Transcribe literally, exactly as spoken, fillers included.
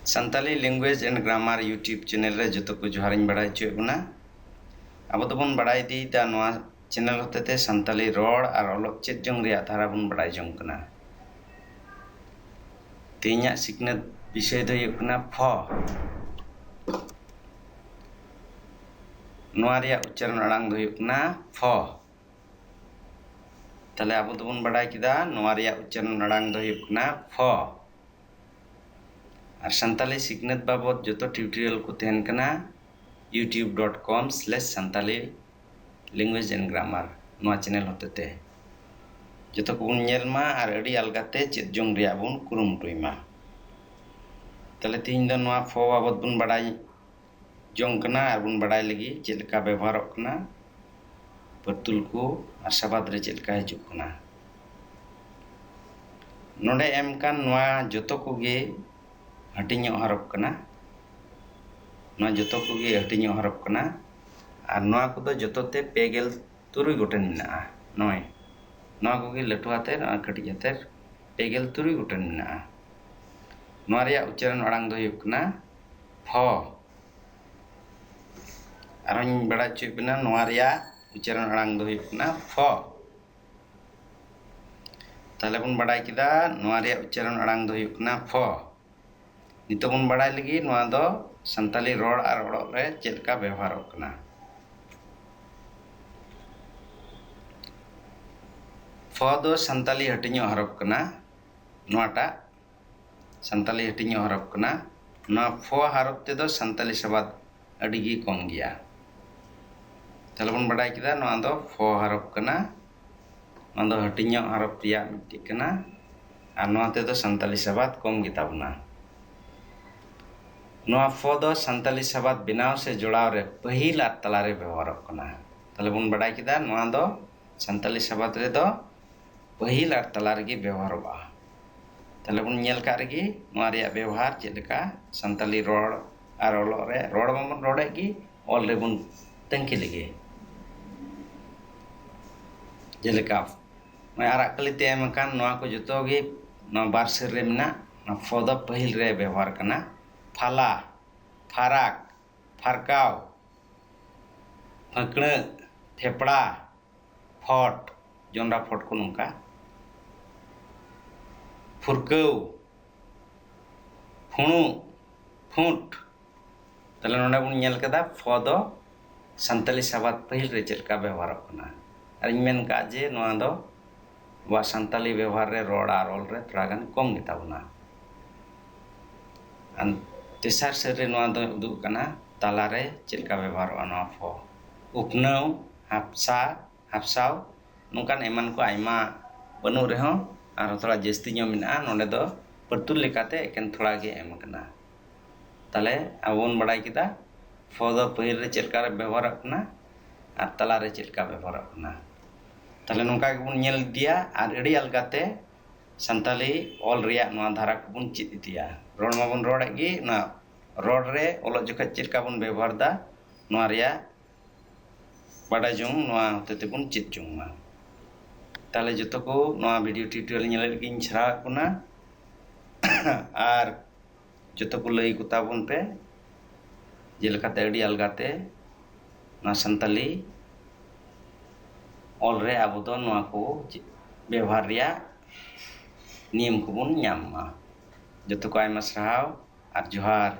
Santali Language and Grammar YouTube channel ᱨᱮ ᱡᱚᱛᱚ ᱠᱚ ᱡᱚᱦᱟᱨᱤᱧ ᱵᱟᱲᱟᱭ ᱦᱚᱪᱚᱭᱮᱫ ᱵᱚᱱᱟ᱾ ᱟᱵᱚ ᱫᱚᱵᱚᱱ ᱵᱟᱲᱟᱭ ᱤᱫᱤᱭᱮᱫᱟ ᱱᱚᱣᱟ channel ᱦᱚᱛᱮᱛᱮ ᱥᱟᱱᱛᱟᱞᱤ ᱨᱚᱲ ᱟᱨ ᱚᱞᱚᱜ ᱪᱮᱫ ᱡᱚᱝ ᱨᱮᱭᱟᱜ ᱫᱷᱟᱨᱟ ᱵᱚᱱ ᱵᱟᱲᱟᱭ ᱡᱚᱝ ᱠᱟᱱᱟ᱾ ᱛᱮᱦᱮᱧᱟᱜ ᱥᱤᱠᱷᱱᱟᱹᱛ ᱵᱤᱥᱚᱭ ᱫᱚ ᱦᱩᱭᱩᱜ ᱠᱟᱱᱟ ᱯᱷᱚ᱾ ᱱᱚᱣᱟ ᱨᱮᱭᱟᱜ ᱩᱪᱪᱟᱨᱚᱱ ᱟᱲᱟᱝ ᱫᱚ ᱦᱩᱭᱩᱜ ᱠᱟᱱᱟ ᱯᱷᱚ᱾ ᱛᱟᱦᱞᱮ ᱟᱵᱚ ᱫᱚᱵᱚᱱ ᱵᱟᱲᱟᱭ ᱠᱮᱫᱟ ᱱᱚᱣᱟ ᱨᱮᱭᱟᱜ ᱩᱪᱪᱟᱨᱚᱱ ᱟᱲᱟᱝ ᱫᱚ ᱦᱩᱭᱩᱜ ᱠᱟᱱᱟ ᱯᱷᱚ᱾ ᱟᱨ ᱥᱟᱱᱛᱟᱞᱤ ᱥᱤᱠᱷᱱᱟᱹᱛ ᱵᱟᱵᱚᱫ ᱡᱚᱛᱚ tutorial ᱠᱚ ᱛᱟᱦᱮᱱ ᱠᱟᱱᱟ youtube dot com slash santali language and grammar ᱱᱚᱣᱟ channel ᱦᱚᱛᱮᱛᱮ᱾ ᱡᱚᱛᱚ ᱠᱚᱵᱚᱱ ᱧᱮᱞ ᱢᱟ ᱟᱨ ᱟᱹᱰᱤ ᱟᱞᱜᱟᱛᱮ ᱪᱮᱫ ᱡᱚᱝ ᱨᱮᱭᱟᱜ ᱵᱚᱱ ᱠᱩᱨᱩᱢᱩᱴᱩᱭ ᱢᱟ᱾ ᱛᱟᱦᱞᱮ ᱛᱮᱦᱮᱧ ᱫᱚ ᱱᱚᱣᱟ ᱯᱷᱚ ᱵᱟᱵᱚᱫ ᱵᱚᱱ ᱵᱟᱲᱟᱭ ᱡᱚᱝ ᱠᱟᱱᱟ ᱟᱨ ᱵᱚᱱ ᱵᱟᱲᱟᱭ ᱞᱟᱹᱜᱤᱫ ᱪᱮᱫ ᱞᱮᱠᱟ ᱵᱮᱵᱚᱦᱟᱨᱚᱜ ᱠᱟᱱᱟ, ᱯᱟᱹᱨᱛᱩᱞ ᱠᱚ ᱟᱨ ᱥᱟᱵᱟᱫ ᱨᱮ ᱪᱮᱫ ᱞᱮᱠᱟ ᱦᱤᱡᱩᱜ ᱠᱟᱱᱟ᱾ ᱱᱚᱰᱮ ᱮᱢ ᱠᱟᱱ ᱱᱚᱣᱟ ᱡᱚᱛᱚ ᱠᱚᱜᱮ ᱦᱟᱹᱴᱤᱧᱚᱜ ᱦᱚᱨᱚᱯ ᱠᱟᱱᱟ᱾ ᱱᱚᱣᱟ ᱡᱚᱛᱚ ᱠᱚᱜᱮ ᱦᱟᱹᱴᱤᱧᱚᱜ ᱦᱚᱨᱚᱯ ᱠᱟᱱᱟ᱾ ᱟᱨ ᱱᱚᱣᱟ ᱠᱚᱫᱚ ᱡᱚᱛᱚ ᱛᱮ ᱯᱮ ᱜᱮᱞ ᱛᱩᱨᱩᱭ ᱜᱚᱴᱮᱱ ᱢᱮᱱᱟᱜᱼᱟ᱾ ᱱᱚᱜᱼᱚᱭ ᱱᱚᱣᱟ ᱠᱚᱜᱮ ᱞᱟᱹᱴᱩ ᱦᱟᱛᱮᱨ ᱟᱨ ᱠᱟᱹᱴᱤᱡ ᱦᱟᱛᱮᱨ ᱯᱮ ᱜᱮᱞ ᱛᱩᱨᱩᱭ ᱜᱚᱴᱮᱱ ᱢᱮᱱᱟᱜᱼᱟ᱾ ᱱᱚᱣᱟ ᱨᱮᱭᱟᱜ ᱩᱪᱪᱟᱨᱚᱱ ᱟᱲᱟᱝ ᱫᱚ ᱦᱩᱭᱩᱜ ᱠᱟᱱᱟ ᱯᱷᱚ᱾ ᱟᱨᱦᱚᱸᱧ ᱵᱟᱲᱟᱭ ᱦᱚᱪᱚᱭᱮᱫ ᱵᱮᱱᱟ, ᱱᱚᱣᱟ ᱨᱮᱭᱟᱜ ᱩᱪᱪᱟᱨᱚᱱ ᱟᱲᱟᱝ ᱫᱚ ᱦᱩᱭᱩᱜ ᱠᱟᱱᱟ ᱯᱷᱚ᱾ ᱛᱟᱦᱞᱮ ᱵᱚᱱ ᱵᱟᱲᱟᱭ ᱠᱮᱫᱟ ᱱᱚᱣᱟ ᱨᱮᱭᱟᱜ ᱩᱪᱪᱟᱨᱚᱱ ᱟᱲᱟᱝ ᱫᱚ ᱦᱩᱭᱩᱜ ᱠᱟᱱᱟ ᱯᱷᱚ᱾ ᱱᱤᱛᱚᱜ ᱵᱚᱱ ᱵᱟᱲᱟᱭ ᱞᱟᱹᱜᱤᱫ ᱱᱚᱣᱟ ᱫᱚ ᱥᱟᱱᱛᱟᱞᱤ ᱨᱚᱲ ᱟᱨ ᱚᱞᱚᱜ ᱨᱮ ᱪᱮᱫ ᱞᱮᱠᱟ ᱵᱮᱣᱦᱟᱨᱚᱜ ᱠᱟᱱᱟ᱾ ᱯᱷᱚ ᱫᱚ ᱥᱟᱱᱛᱟᱞᱤ ᱦᱟᱹᱴᱤᱧᱚᱜ ᱦᱚᱨᱚᱯ ᱠᱟᱱᱟ᱾ ᱱᱚᱣᱟᱴᱟᱜ ᱥᱟᱱᱛᱟᱞᱤ ᱦᱟᱹᱴᱤᱧᱚᱜ ᱦᱚᱨᱚᱯ ᱠᱟᱱᱟ᱾ ᱱᱚᱣᱟ ᱯᱷᱚ ᱦᱚᱨᱚᱯ ᱛᱮᱫᱚ ᱥᱟᱱᱛᱟᱞᱤ ᱥᱟᱵᱟᱫ ᱟᱹᱰᱤ ᱜᱮ ᱠᱚᱢ ᱜᱮᱭᱟ᱾ ᱛᱟᱦᱞᱮ ᱵᱚᱱ ᱵᱟᱰᱟᱭ ᱠᱮᱫᱟ ᱱᱚᱣᱟ ᱫᱚ ᱯᱷᱚ ᱦᱚᱨᱚᱯ ᱠᱟᱱᱟ᱾ ᱱᱚᱣᱟ ᱫᱚ ᱦᱟᱹᱴᱤᱧᱚᱜ ᱦᱚᱨᱚᱯ ᱨᱮᱭᱟᱜ ᱢᱤᱫᱴᱮᱡ ᱠᱟᱱᱟ᱾ ᱟᱨ ᱱᱚᱣᱟ ᱛᱮᱫᱚ ᱥᱟᱱᱛᱟᱞᱤ ᱥᱟᱵᱟᱫ ᱠᱚᱢ ᱜᱮᱛᱟ ᱵᱚᱱᱟ᱾ ᱱᱚᱣᱟ ᱯᱷᱚ ᱫᱚ ᱥᱟᱱᱛᱟᱞᱤ ᱥᱟᱵᱟᱫ ᱵᱮᱱᱟᱣ ᱥᱮ ᱡᱚᱲᱟᱣ ᱨᱮ ᱯᱟᱹᱦᱤᱞ ᱟᱨ ᱛᱟᱞᱟᱨᱮ ᱵᱮᱣᱦᱟᱨᱚᱜ ᱠᱟᱱᱟ᱾ ᱛᱟᱦᱞᱮ ᱵᱚᱱ ᱵᱟᱰᱟᱭ ᱠᱮᱫᱟ ᱱᱚᱣᱟ ᱫᱚ ᱥᱟᱱᱛᱟᱞᱤ ᱥᱟᱵᱟᱫ ᱨᱮᱫᱚ ᱯᱟᱹᱦᱤᱞ ᱟᱨ ᱛᱟᱞᱟ ᱨᱮᱜᱮ ᱵᱮᱣᱦᱟᱨᱚᱜᱼᱟ᱾ ᱛᱟᱦᱞᱮ ᱵᱚᱱ ᱧᱮᱞ ᱠᱟᱜ ᱨᱮᱜᱮ ᱱᱚᱣᱟ ᱨᱮᱭᱟᱜ ᱵᱮᱣᱦᱟᱨ ᱪᱮᱫ ᱞᱮᱠᱟ ᱥᱟᱱᱛᱟᱞᱤ ᱨᱚᱲ ᱟᱨ ᱚᱞᱚᱜ ᱨᱮ, ᱨᱚᱲ ᱢᱟᱵᱚᱱ ᱨᱚᱲᱮᱫ ᱜᱮ, ᱚᱞ ᱨᱮᱵᱚᱱ ᱛᱟᱹᱝᱠᱤ ᱞᱮᱜᱮ᱾ ᱡᱮᱞᱮᱠᱟ ᱱᱚᱜᱼᱚᱭ ᱟᱨᱟᱜ ᱠᱟᱹᱞᱤ ᱛᱮ ᱮᱢ ᱟᱠᱟᱱ ᱱᱚᱣᱟ ᱠᱚ ᱡᱚᱛᱚ ᱜᱮ ᱱᱚᱣᱟ ᱵᱟᱨ ᱥᱮᱨ ᱨᱮ ᱢᱮᱱᱟᱜ, ᱱᱚᱣᱟ ᱯᱷᱚ ᱫᱚ ᱯᱟᱹᱦᱤᱞ ᱨᱮ ᱵᱮᱣᱦᱟᱨ ᱠᱟᱱᱟ᱾ ᱯᱷᱟᱞᱟ, ᱯᱷᱟᱨᱟᱠ, ᱯᱷᱟᱨᱠᱟᱣ, ᱯᱷᱟᱹᱠᱲᱟᱹᱜ, ᱯᱷᱮᱯᱲᱟ, ᱯᱷᱚᱴ, ᱡᱚᱱᱰᱨᱟ ᱯᱷᱚᱴ ᱠᱚ ᱱᱚᱝᱠᱟ, ᱯᱷᱩᱨᱠᱟᱹᱣ, ᱯᱷᱩᱲᱩᱜ, ᱯᱷᱩᱸᱴ᱾ ᱛᱟᱦᱞᱮ ᱱᱚᱰᱮ ᱵᱚᱱ ᱧᱮᱞ ᱠᱮᱫᱟ ᱯᱷᱚ ᱫᱚ ᱥᱟᱱᱛᱟᱞᱤ ᱥᱟᱵᱟᱫ ᱯᱟᱹᱦᱤᱞ ᱨᱮ ᱪᱮᱫ ᱞᱮᱠᱟ ᱵᱮᱵᱚᱦᱟᱨᱚᱜ ᱠᱟᱱᱟ᱾ ᱟᱨᱤᱧ ᱢᱮᱱ ᱠᱟᱜ ᱡᱮ ᱱᱚᱣᱟ ᱫᱚ ᱟᱵᱚᱣᱟᱜ ᱥᱟᱱᱛᱟᱞᱤ ᱵᱮᱵᱚᱦᱟᱨ ᱨᱮ, ᱨᱚᱲ ᱟᱨ ᱚᱞ ᱨᱮ ᱛᱷᱚᱲᱟ ᱜᱟᱱ ᱠᱚᱢ ᱜᱮᱛᱟ ᱵᱚᱱᱟ᱾ ᱟᱨ ᱛᱮᱥᱟᱨ ᱥᱮᱫ ᱨᱮ ᱱᱚᱣᱟ ᱫᱚ ᱩᱫᱩᱜ ᱠᱟᱱᱟ ᱛᱟᱞᱟᱨᱮ ᱪᱮᱫ ᱞᱮᱠᱟ ᱵᱮᱵᱚᱦᱟᱨᱚᱜᱼᱟ ᱱᱚᱣᱟ ᱯᱷᱚ᱾ ᱩᱯᱱᱟᱹᱣ, ᱦᱟᱯᱥᱟ, ᱦᱟᱯᱥᱟᱣ, ᱱᱚᱝᱠᱟᱱ ᱮᱢᱟᱱ ᱠᱚ ᱟᱭᱢᱟ ᱵᱟᱹᱱᱩᱜ ᱨᱮᱦᱚᱸ ᱟᱨᱦᱚᱸ ᱛᱷᱚᱲᱟ ᱡᱟᱹᱥᱛᱤ ᱧᱚᱜ ᱢᱮᱱᱟᱜᱼᱟ᱾ ᱱᱚᱰᱮ ᱫᱚ ᱯᱟᱹᱨᱛᱩᱞ ᱞᱮᱠᱟᱛᱮ ᱮᱠᱮᱱ ᱛᱷᱚᱲᱟ ᱜᱮ ᱮᱢ ᱠᱟᱱᱟ᱾ ᱛᱟᱦᱞᱮ ᱟᱵᱚ ᱵᱚᱱ ᱵᱟᱲᱟᱭ ᱠᱮᱫᱟ ᱯᱷᱚ ᱫᱚ ᱯᱟᱹᱦᱤᱞ ᱨᱮ ᱪᱮᱫ ᱞᱮᱠᱟ ᱨᱮ ᱵᱮᱵᱚᱦᱟᱨᱚᱜ ᱠᱟᱱᱟ ᱟᱨ ᱛᱟᱞᱟᱨᱮ ᱪᱮᱫ ᱞᱮᱠᱟ ᱵᱮᱵᱚᱦᱟᱨᱚᱜ ᱠᱟᱱᱟ᱾ ᱛᱟᱦᱞᱮ ᱱᱚᱝᱠᱟ ᱜᱮᱵᱚᱱ ᱧᱮᱞ ᱤᱫᱤᱭᱟ ᱟᱨ ᱟᱹᱰᱤ ᱟᱞᱜᱟᱛᱮ ᱥᱟᱱᱛᱟᱞᱤ ᱚᱞ ᱨᱮᱭᱟᱜ ᱱᱚᱣᱟ ᱫᱷᱟᱨᱟ ᱠᱚᱵᱚᱱ ᱪᱮᱫ ᱤᱫᱤᱭᱟ᱾ ᱨᱚᱲ ᱢᱟᱵᱚᱱ ᱨᱚᱲᱮᱫ ᱜᱮ, ᱚᱱᱟ ᱨᱚᱲ ᱨᱮ ᱚᱞᱚᱜ ᱡᱚᱠᱷᱚᱱ ᱪᱮᱫ ᱞᱮᱠᱟ ᱵᱚᱱ ᱵᱮᱵᱚᱦᱟᱨ ᱮᱫᱟ, ᱱᱚᱣᱟ ᱨᱮᱭᱟᱜ ᱵᱟᱰᱟᱭ ᱡᱚᱝ, ᱱᱚᱣᱟ ᱦᱚᱛᱮ ᱛᱮᱵᱚᱱ ᱪᱮᱫ ᱡᱚᱝ ᱢᱟ᱾ ᱛᱟᱦᱞᱮ ᱡᱚᱛᱚ ᱠᱚ ᱱᱚᱣᱟ video tutorial ᱧᱮᱞ ᱞᱟᱹᱜᱤᱫ ᱤᱧ ᱥᱟᱨᱦᱟᱣᱮᱫ ᱵᱚᱱᱟ᱾ ᱟᱨ ᱡᱚᱛᱚ ᱠᱚ ᱞᱟᱹᱭ ᱠᱚ ᱛᱟᱵᱚᱱ ᱯᱮ, ᱡᱮᱞᱮᱠᱟᱛᱮ ᱟᱹᱰᱤ ᱟᱞᱜᱟᱛᱮ ᱱᱚᱣᱟ ᱥᱟᱱᱛᱟᱞᱤ ᱚᱞ ᱨᱮ ᱟᱵᱚ ᱫᱚ ᱱᱚᱣᱟ ᱠᱚ ᱵᱮᱵᱚᱦᱟᱨ ᱨᱮᱭᱟᱜ ᱱᱤᱭᱚᱢ ᱠᱚᱵᱚᱱ ᱧᱟᱢ ᱢᱟ᱾ ᱡᱚᱛᱚ ᱠᱚ ᱟᱭᱢᱟ ᱥᱟᱨᱦᱟᱣ ᱟᱨ ᱡᱚᱦᱟᱨ᱾